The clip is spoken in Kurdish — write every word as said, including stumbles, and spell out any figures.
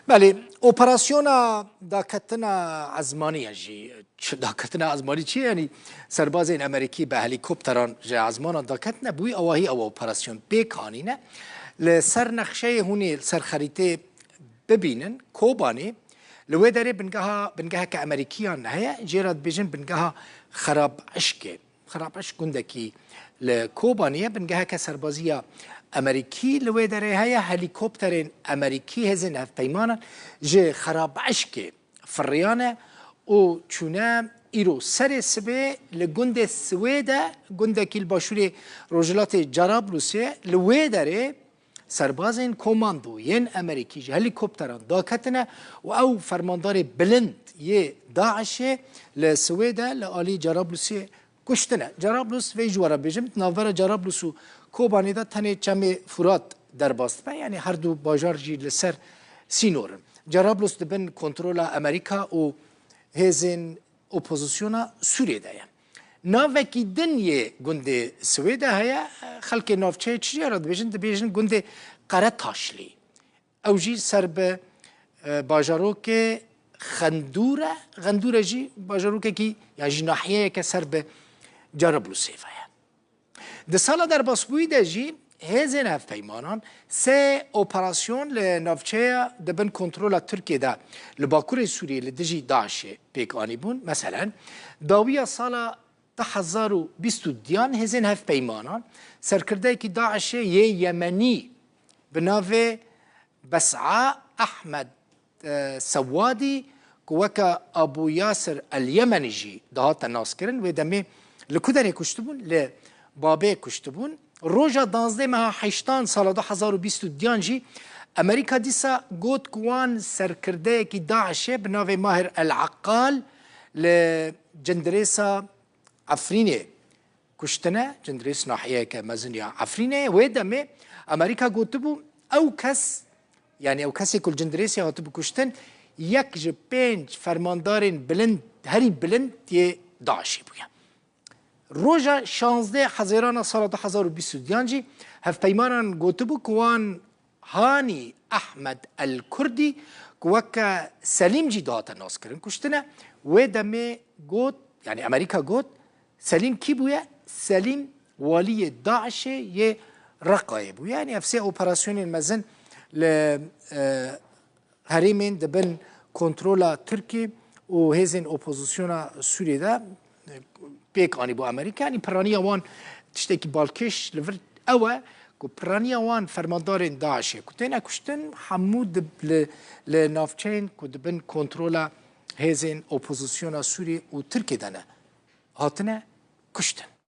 Belê, operasyona daketina ezmanî ye jî. Çi daketina ezmanî çi ye? Yanî serbazên Amerîkî bi helîkopteran ji ezmanan daketine, bi wî awahî ew operasyon pêk anîne. Li ser nexşeyê hûn ê li ser xerîtê bibînin, Kobanê li wê derê bingeha, bingeheke Amerîkiyan heye, jê re dibêjin bingeha Xerab Eşkê. Xerab Eşk gundekî li Kobanê ye, bingeheke serbazî ya Amerîkî li wê derê heye, helîkopterên Amerîkî, hêzên hevpeymanan ji Xerab Eşkê firiyane û çûne îro serê sibê li gundê Swêde, gundekî li başûrê rojhilatê Cerablusê, li wê derê serbazên komando yên Amerîkî ji helîkopteran daketine û ew fermandarê bilind yê DAIŞê li Swêde li alî Cerablusê kuştine. Cerablus, vê ji we re bêjim, di navbera Cerablus û Kobanê de tenê Çemê Furat derbas dibe, yanî her du bajar jî li ser sînor in. Cerablus di bin kontrola Amerîka û hêzên opozisyona Sûriyê de ye. Navekî din yê gundê Swêde heye, xelkê navçeyê çi jê re dibêjin? Dibêjin gundê Qeretaşlî. Ew jî ser bi, e, bajarokê Xendûr e. Xendûre jî bajarokekî, yan jî nahiyeyeke ser bi Cerablusê ve ye. Di sala derbasbûyî de jî hêzên hevpeymanan sê operasyon li navçeya di bin kontrola Tirkiyê de li bakurê Sûriyê li dijî DAIŞê pêk anîbûn. Meselen, dawiya sala du hezar û bîst û duyan hêzên hevpeymanan serkirdeyekî DAIŞê yê Yemenî bi navê Bes'a Ahmed, e, Sewadî, ku weke Abu Yasir El Yemenî jî dihate naskirin, wê demê li ku derê kuştibûn? Li Babê kuştibûn. Roja danzdeh meha heştan sala du hezar û bîst û duyan jî Amerîka dîsa got ku wan serkirdeyekî DAIŞê bi navê Mahir El Eqqal li cindirêsa Efrînê kuştine, cindirês nahiyeyeke mezin ya Efrînê ye. Wê demê Amerîka gotibû, ew kes, yanî ew kesê ku li cindirêsê hatibû kuştin, yek ji pênc fermandarên bilind, herî bilind yê DAIŞê bûye. Roja şazdeh Hezêrana sala du hezar û bîst û duyan jî hevpeymanan gotibû ku wan Hanî Ehmed El Kurdî, ku weke Selîm jî dihate naskirin, kuştine. Wê demê got, yanî Amerîka got, Selîm kî bûye? Selîm waliyê DAIŞê yê Reqayê bû. Yanî ev sê operasyonên mezin li, e, herêmên di bin kontrola Tirkî û hêzên opozisyona Sûriyê de, e, pêk anîbû Amerîka. Yanî piraniya wan tiştekî balkêş li vir ew e ku piraniya wan fermandarên DAIŞê ku têne kuştin hemû di, li, li navçeyên ku di bin kontrola hêzên opozisyona Sûriyê û Tirkiyê de ne, hatine kuştin.